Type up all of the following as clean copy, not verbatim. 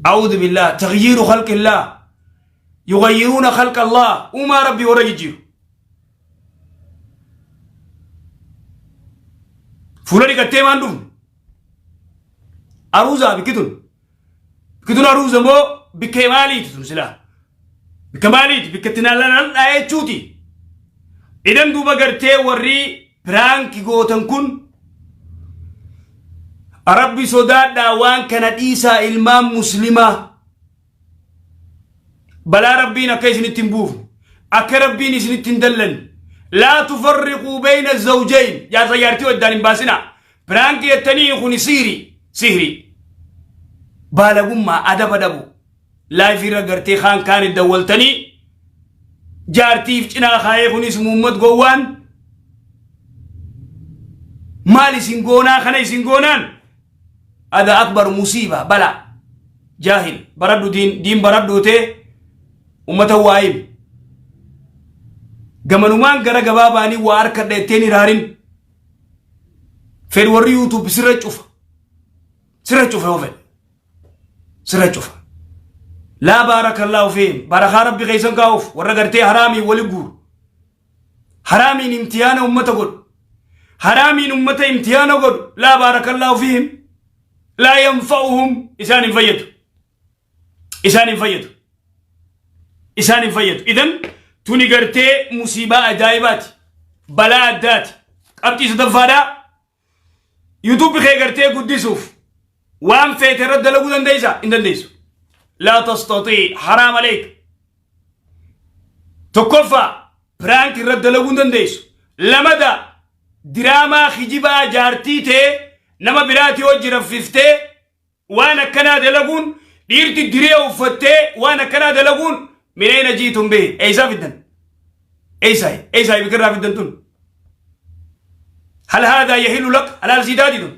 A'uudhu billaah taghyiiru khalqillaah yughayyiruuna khalqa Allah uumaa rabbii warra jijjiiru. Fuula dhiqattee maan dhufne? Aruuzaa bikki tun. Bikki tun aruuza moo bikkee maaliiti tun silaa? Bikka maaliiti? Bikka itti nal'aa jechuuti. Idan duuba gartee warri piraanki gootan kun Rabbi sodaadhaa waan kana dhiisaa ilmaan muslimaa. Balaa Rabbiin akka isinitti hin buufne, akka Rabbiin isinitti hin dallanne. Laa tufarriquu bayna zawjayn jaarsa jaartii waddaan hin baasinaa. Piraanki jettanii kuni sihri sihri. Baalagummaa adaba dhabu. Laayifii irra gartee kaan kaan dawwaltanii jaartiif cinaa kaayee kunis muummat gowwaan maal isin goonaa kana isin goonaan ada akbar musiiba balaa jaahil baradhu diin diin baradhuutee ummata waa himi gamanumaan gara gabaa baanii waa harkadha jetteen hiraarin fedhi warri yuutuub sirra cufa sirra cufa yoo fedhe sirra cufa laa baarakallaahu fiihim barakaa rabbi keessan kaa'uuf warra gartee haraamiin wali guuru haraamiin imtihaana ummata godhu haraamiin ummata imtihaana godhu laa baarakallaahu fiihim laa yanfa'uhum isaan hin fayyadu isaan hin fayyadu isaan hin fayyadu idan tuni gartee musiibaa ajaa'ibaati balaa addaati qabxii sadaffaadhaa YouTube kee gartee guddisuuf waan feete irra dalaguu dandeessa hin dandeessu. Laa tastatii haraam aleek. Tokkoffaa piraank irra dalaguu hin dandeessu. Lamada diraamaa kijibaa jaartii tee nama biraatii hojii raffiftee waan akkanaa dalaguun dhiirti diree uffattee waan akkanaa dalaguun minayna jiitun bee eeysaa fiddan eeysaa eeysaa bikirraa fiddan tun hal haadaa yahilu lak halaal sii taati tun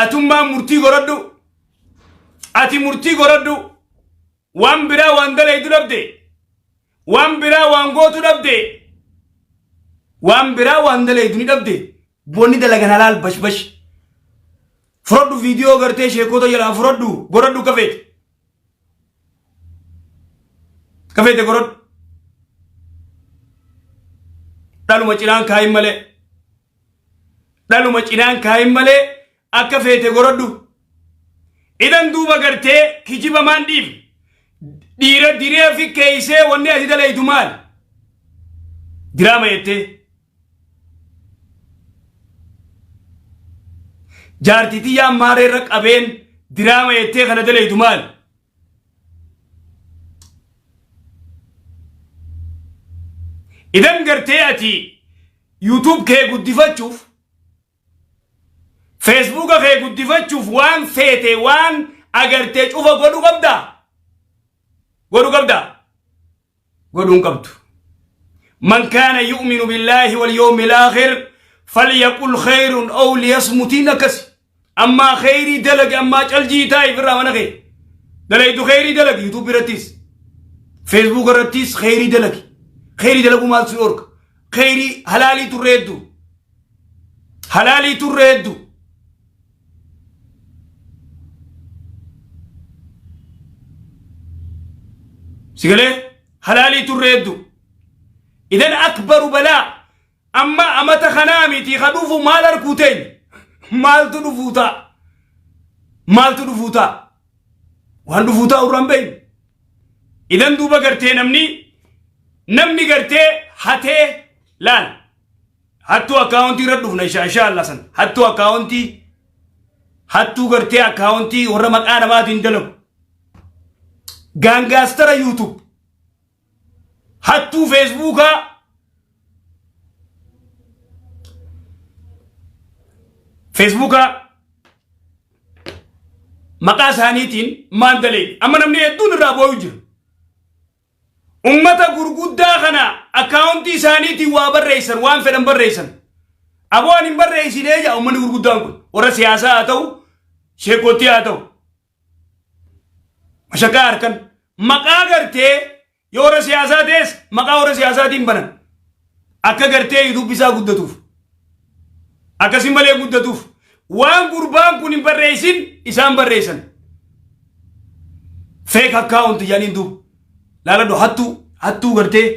atummaan murtii goradhu ati murtii goradhu waan biraa waan dalaydu dhabde waan biraa waan gootu dhabde waan biraa waan dalaydu ni dhabde bonni dalagan halaal bashbash Fudhadhu viidiyoo gartee sheekota jalaa fudhadhu godhadhu kafeete. Kafeete godhadhu. Dhaluma cinaan kaayin malee. Dhaluma cinaan kaayin malee akka feete godhadhu. Idan duuba gartee kijiba maan dhiifne. Dhiira diree fi keeysee wanni ati dalaytu maali? Diraama jettee. Jaartii tiyyaan maaree irra qabeen diraama jettee kana dalaytu maali? Idan gartee ati YouTube kee guddifachuuf Feesbuuka kee guddifachuuf waan feete waan agartee cufa godhu qabdaa? Godhu qabdaa? Godhuu hin qabdu. Man kaana yu'minu billaahi wal yawmil aakhir falyaqul khayrun aw liyasmutiin akkasi. Ammaa khayrii dalagi ammaa caljii taa'i firraa mana kee. Dalaydu khayrii dalagi YouTube irrattis. Facebook irrattis khayrii dalagi. Khayrii dalaguu maal si dhorka? Khayrii halaalii turre hedduu. Halaalii turre hedduu. Sigalee halaalii turre hedduu. Idan akbaru balaa amma amata kanaa miti ka dhufu maal arguu teenya maaltu dhufuu ta'a maaltu dhufuu ta'a waan dhufuu ta'a irraan beeynu. Idan duuba gartee namni namni gartee hatee laal Hattuu akkaawuntii irra dhufna insha insha Allah san. Hattuu akkaawuntii hattuu gartee akkaawuntii warra maqaa namaatiin dalagu. Gaangaastara YouTube. Hattuu Feesbuukaa. Feesbuukaa maqaa isaaniitiin maan daleeyne. Amma namni hedduun irraa boo'u jira. Ummata gurguddaa kana akkaawuntii isaaniitiin waa barreessan waan fedhan barreessan. Aboo ani hin barreessinee jedha ummanni gurguddaan kun warra siyaasaa haa ta'u sheekottii haa ta'u. Mashaqaa harkan maqaa gartee yoo warra siyaasaa ta'es maqaa warra siyaasaatiin banan. Akka gartee yuutuub isaa guddatuuf. Akkasi malee guddatuuf. Waan gurbaan kun hin barreessin isaan barreessan. Fake account jedhaniin duuba. Laaladhu, hattuu hattuu gartee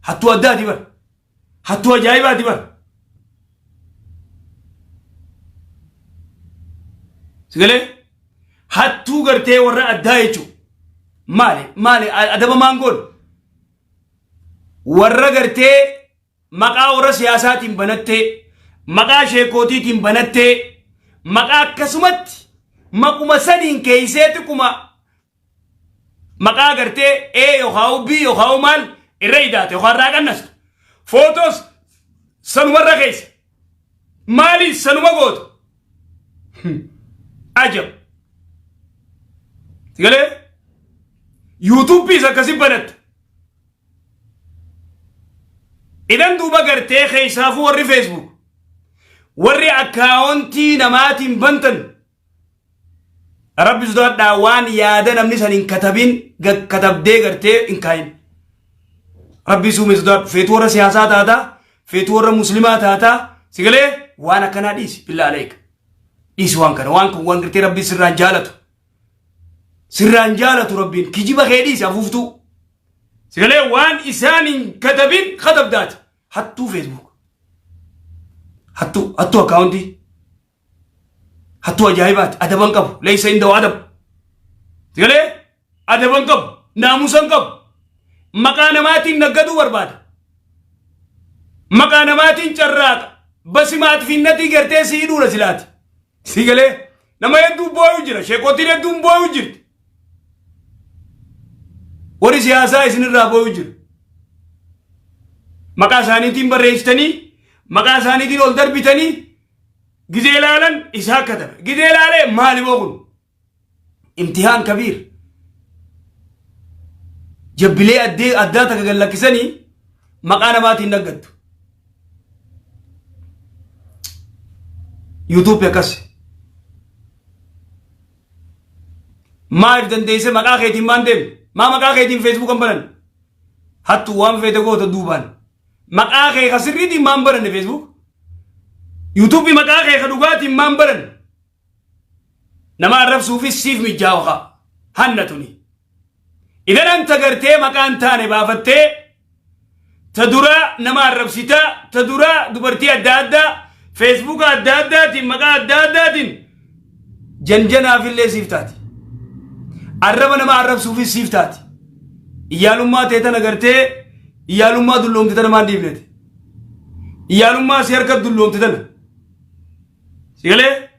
hattuu addaati bar. Hattuu ajaa'ibaati bar. Sigalee hattuu gartee warra addaa jechuudha. Maali maali adaba maangoon warra gartee maqaa warra siyaasaatiin banattee, maqaa sheekootiitiin banattee, maqaa akkasumatti maquma saniin keeysee xiqquma maqaa gartee A yookaan B yookaan maal irra idaate yookaan irraa qannastu, footoos sanumarra keessa, maaliif sanuma goota? Ajab! Sigalee YouTubeis akkasi banatte. Idan duuba gartee keessaafuu warri Facebook, warri akkaawuntii namaatiin bantan, Rabbi sodaadhaa. Waan yaada namni san hin katabin katabdee gartee hin kaayin. Rabbi suume sodaadhu. Feetuu warra siyaasaa taataa, feetuu warra muslimaa taataa, sigalee waan akkanaa dhiisi. Billaa aleeka, dhiisi waan kana. Waan kun waan gartee Rabbi sirraan jaalatu, sirraan jaalatu Rabbiin. Kijiba kee dhiisi, afuuftuu. Sigalee waan isaan hin katabin katabdaati. Hattuu Facebook, hattuu hattuu akkaawuntii, hattuu ajaa'ibaati. Adaban qabu, leessa hin da'u adab. Sigalee adaban qabu, naamusan qabu. Maqaa namaatiin naggaduu barbaada, maqaa namaatiin carraaqa. Basimaat finnatii gartee sii hidhuudha silaati. Sigalee nama hedduu boo'u jira, sheekotiin hedduun boo'u jirti, warri siyaasaa isinirraa boo'u jira. Maqaa isaaniitiin barreessitanii, maqaa isaaniitiin ol darbitanii, gizee ilaalan isaa katabe, gizee ilaalee maali boo kun? Imtihaan kabiir. Jabbilee addee addaa takka gad lakkisanii maqaa namaatiin naggattu. YouTube akkas. Maaliif dandeessee maqaa keetiin maan deemne? Maa maqaa keetiin Facebook hin banan? Hattu waan feete goota duubaan. Maqaa kee ka sirriitiin maan baranne Facebook? YouTube maqaa kee ka dhugaatiin maan baranne? Nama arrabsuufis siif mijjaawa kaa. Hanna tuni. Idan anta gartee maqaan taane baafattee ta duraa nama arrabsitaa, ta duraa dubartii adda addaa Feesbuuka adda addaatiin, maqaa adda addaatiin janjanaafillee siif taati. Arraba nama arrabsuufis siif taati. Iyyaalummaa ta'e tana gartee iyyaalummaa dulloomte tana maan dhiifnete? Iyyaalummaa si harka dulloomte tana. Sigalee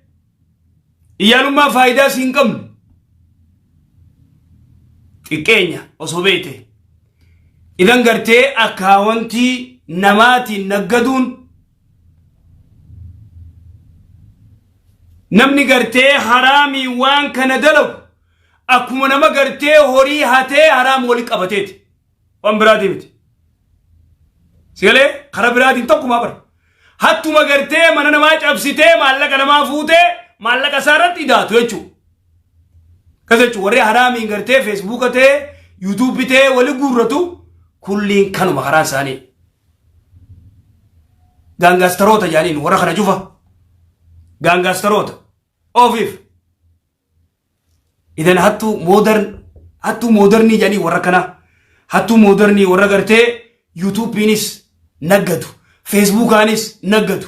iyyaalummaa faayidaa si hin qabne. Xiqqeenya osoo beekte. Idan gartee akkaawwantii namaatiin naggaduun, namni gartee haraamii waan kana dalagu akkuma nama gartee horii hatee haraam wali qabateeti. Waan biraatii miti. Sigalee karaa biraatiin tokkumaa bara. Hattuma gartee mana namaa cabsitee maallaqa namaa fuutee maallaqa isaa irratti idaatu jechuudha. Akkas jechuun warri haraamiin gartee Feesbuuka ta'ee YouTubeii ta'ee wali guurratu kulliin kanuma karaan isaanii. Gaangaastaroota jaaniin warra kana cufa. Gaangaastaroota. Ofiif. Idan hattuu modern, hattuu modernii jedhanii warra kana, hattuu modernii warra gartee YouTubeiinis naggatu, Facebookaanis naggatu,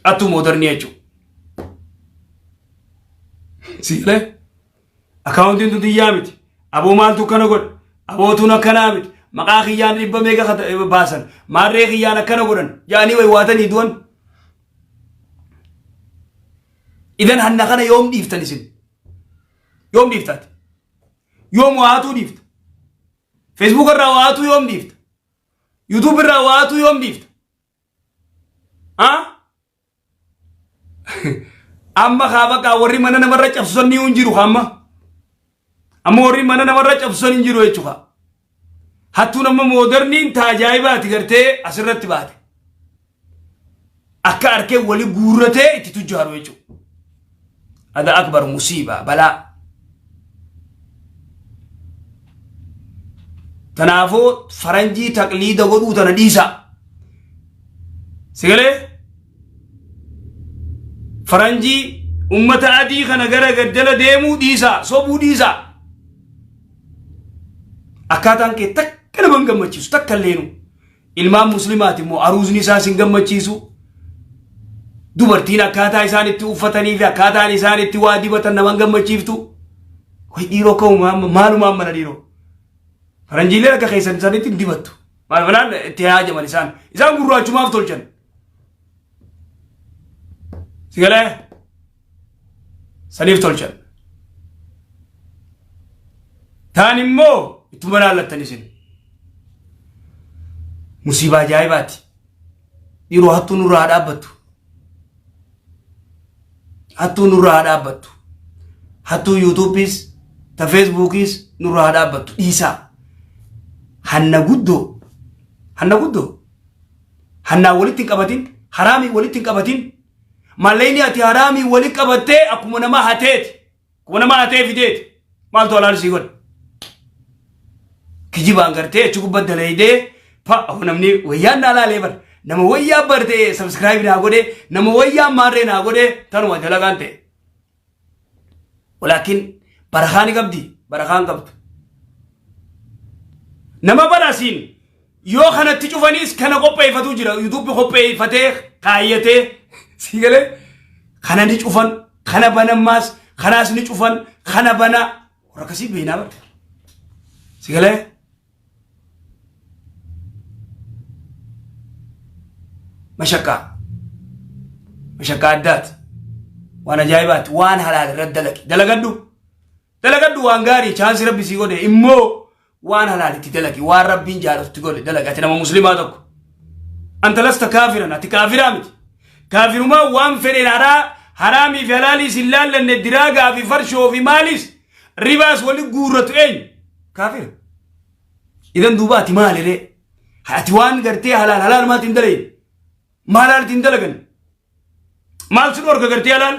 hattuu modernii jechuudha. Siilee akkaawuntiin tun xiyyaa miti. Aboo maaltu akkana godha? Abootuun akkanaa miti. Maqaa kiyyaan dhibba meeqa baasan, maarree kiyyaan akkana godhan jedhanii waywaatanii du'an. Idan hanna kana yoom dhiiftan isin? Yoom dhiiftaati? Yoom waatuu dhiifta? Facebook irraa waatuu yoom dhiifta? YouTube irraa waatuu yoom dhiifta? Ha? Amma kaa bakka warri mana namarra cabsusan ni hin jiru amma. Amma warri mana namarra cabsusan hin jiru jechuudha. Hattuun amma moderniin taajaa'ibaati gartee asirratti baate. Akka arkee wali guurratee itti tujjaaru jechuudha. Ada akbar musiiba balaa. Kanaafuu faranjii taqliida godhuu tana dhiisa. Sigalee faranjii Ummata adii kana gara gaddala deemuu dhiisaa, sobuu dhiisaa. Akkaataan kee takka nama hin gammachiisu, takka illeenu. Ilmaan muslimaati immoo aruuzni isaas hin gammachiisu. Dubartiin akkaataa isaan itti uffatanii fi akkaataan isaan itti waa dibatan nama hin gammachiiftu. Way dhiiroo ka'uma amma maalumaan mana dhiiroo. Faranjiileen akka keessan sanitti hin dibattu. Maal banaan itti haajaman isaan. Isaan gurraachumaaf tolchan. Sigalee saniif tolchan. Taan immoo ittuma laallattan isin. Musiibaa ajaa'ibaati. Dhiiroo hattuu nurraa haa dhaabbattu. Hattuu nurraa haa dhaabbattu. Hattuu yuutuubiis ta feesbuukiis nurraa haa dhaabbattu. Dhiisaa. Hanna guddoo. Hanna guddoo. Hannaan walitti hin qabatin. Haraamiin walitti hin qabatin. Mallayni ati haraamiin walitti qabattee akkuma nama hateeti. Akkuma nama hatee fideeti. Maaltu halaal sii godha? Kijibaan gartee achi gubbaa dalaydee pa namni wayyaan naa laalee bar nama wayyaa bartee subscribe naa godhe nama wayyaa maarree naa godhe tanuma dalagaan ta'e. Walaakin barakaa ni qabdi barakaa hin qabdu. Nama barasiin yoo kanatti cufaniis kana qopheeffatu jira yuutuubii qopheeffatee kaayyatee sii galee kana ni cufan kana banammaas kanaas ni cufan kana bana warra akkasii beeknaa bara si galee mashaqqaa mashaqqaa addaati waan ajaa'ibaati waan halaal irratti dalagi dalagadhu Dalagadhu waan gaarii chaansii rabbi sii godhe immoo waan halaal itti dalagi waan rabbiin jaalatu godhe dalagi ati nama muslimaa tokko. Anta lasta kaafiran ati kaafiraa miti. Kaafirumaa waan fedheen haraa haraamii fi halaaliis hin laallanne diraagaa fi farshoo fi maaliis ribaas wali guurratu eenyu kaafira. Idan duuba ati maali ree? Ati waan gartee halaal halaal maati hin dalayin? Maal halaal hin dalagan? Maal si dhorka gartee halaal?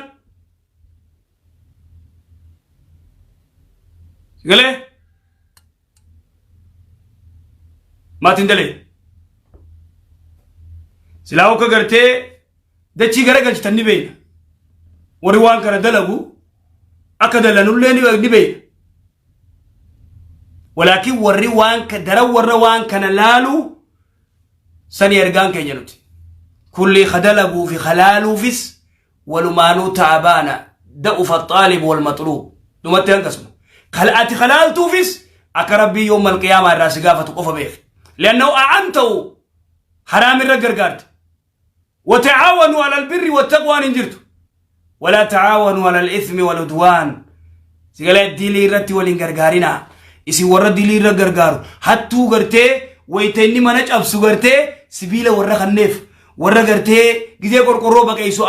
Galee? Maatiin dalee? Silaa akka gartee dachii gara galchitan ni beekna. Warri waan kana dalagu akka dalanullee ni beekna. Walaakin warri waan daran warra waan kana laalu sani ergaan keenya nuti. Kulli ka dalaguu fi ka laaluufis walumaanuu ta'abaana da'ufa xaalib wal maxluub dhumatti hanqasuma kal ati kalaaltuufis akka rabbii yoom malqiyaamaa irraa si gaafatu qofa beeki li'annahu a'antahu haraam irra gargaarte wata'aawanuu alal birri wattaqwaan hin jirtu walaa ta'aawanuu alal ithmi wal udwaan sigalee dilii irratti waliin gargaarinaa isin warra dilii irra gargaaru hattuu gartee wayita inni mana cabsu gartee sibiila warra kanneef warra gartee gizee qorqorroo baqeessu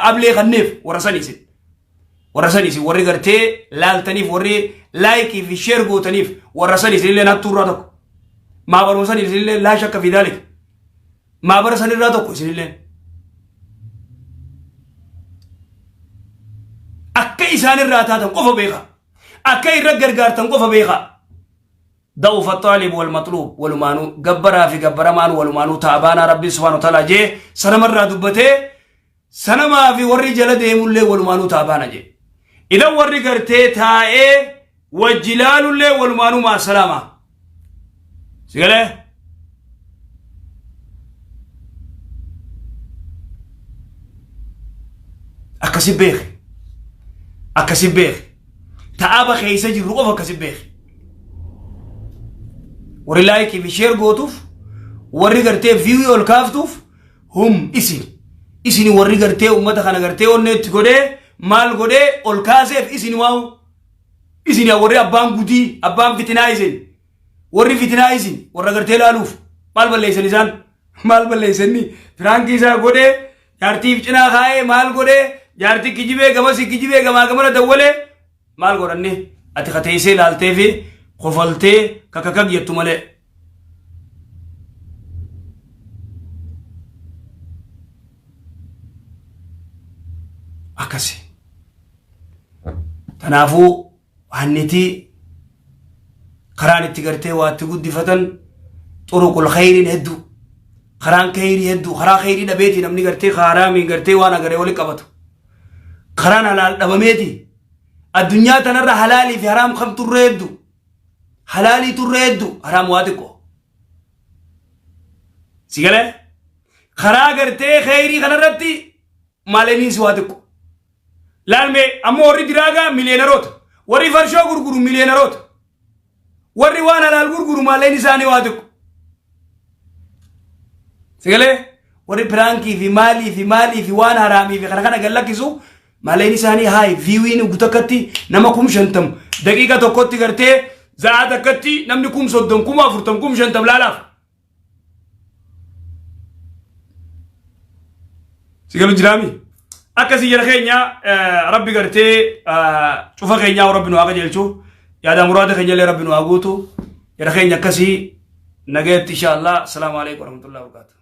ablee kanneef warra san isin warra san isin warri gartee laaltaniif warri laayikii fi sheer gootaniif warra san isin illee hattuu irraa tokko maabaruma san isin illee laa shakka fi daalik maabara san irraa tokko isin illee akka isaan irraa taatan qofa beeka akka irra gargaartan qofa beeka Da'ufa xaalib wal maxluub walumaanuu gabbaraa fi gabbaramaan walumaanuu ta'abaanaa rabbiin subhaanahu wa ta'ala jee sanamarraa dubbatee sanamaa fi warri jala deemullee walumaanuu ta'abaana jee. Idan warri gartee taa'ee wajji laalullee walumaanuu maa salaama. Sigalee? Akkasi beeki. Akkasi beeki. Ta'aba keessa jirru qofa akkasi beeki. Warri laayikii fi sheer gootuuf warri gartee viiyuu ol kaaftuuf hum isin. Isin warri gartee uummata kana gartee onneetti godhee maal godhee ol kaaseef isin waa'u. Isin warri abbaan gudii abbaan fitinaa isin. Warri fitinaa isin warra gartee laaluuf maal balleessan isaan maal balleessanni firaankii isaa godhee jaartiif cinaa kaa'ee maal godhee jaartii kijibee gamasi kijibee gamaa gamana dawwalee maal godhanni ati ka teessee laaltee fi kofaltee kakakak jettu malee. Akkasi. Kanaafuu hannitii karaan itti gartee waa itti guddifatan xuruqul khayriin hedduu karaan khayrii hedduu karaa khayrii dhabeetii namni gartee haraamiin gartee waan agaree wali qabatu Karaan halaal dhabameeti. Addunyaa tanarra halaalii fi haraam kamtu irra heddu. Halaaliitu irra heddu haraam waa xiqqoo. Si galee? Karaa gartee kheyrii kanarratti maaleniinsi waa xiqqoo. Laalmee ammoo warri diraagaa miliyeenaroota. Warri farshoo gurguru miliyeenaroota. Warri waan halaal gurguru maalleen isaanii waa xiqqo. Sigalee warri piraankii fi maalii fi maalii fi waan haraamii fi kana kana gad lakkisu maalleen isaanii haay viiwiin ugu takkatti nama 50,000 daqiiqa tokkotti gartee za'aa takkatti namni 30,000 40,000 50,000 laalaaf. Si galu jiraami? Akkasii jara keenya rabbi gartee cufa keenyaa rabbi nu haa qajeelchu. Yaada muraada keenya illee rabbi nu haa guutu. Jara keenya akkasii nagayatti insha Allah. Assalaamu alaikum warahmatullahi wabarakatuh.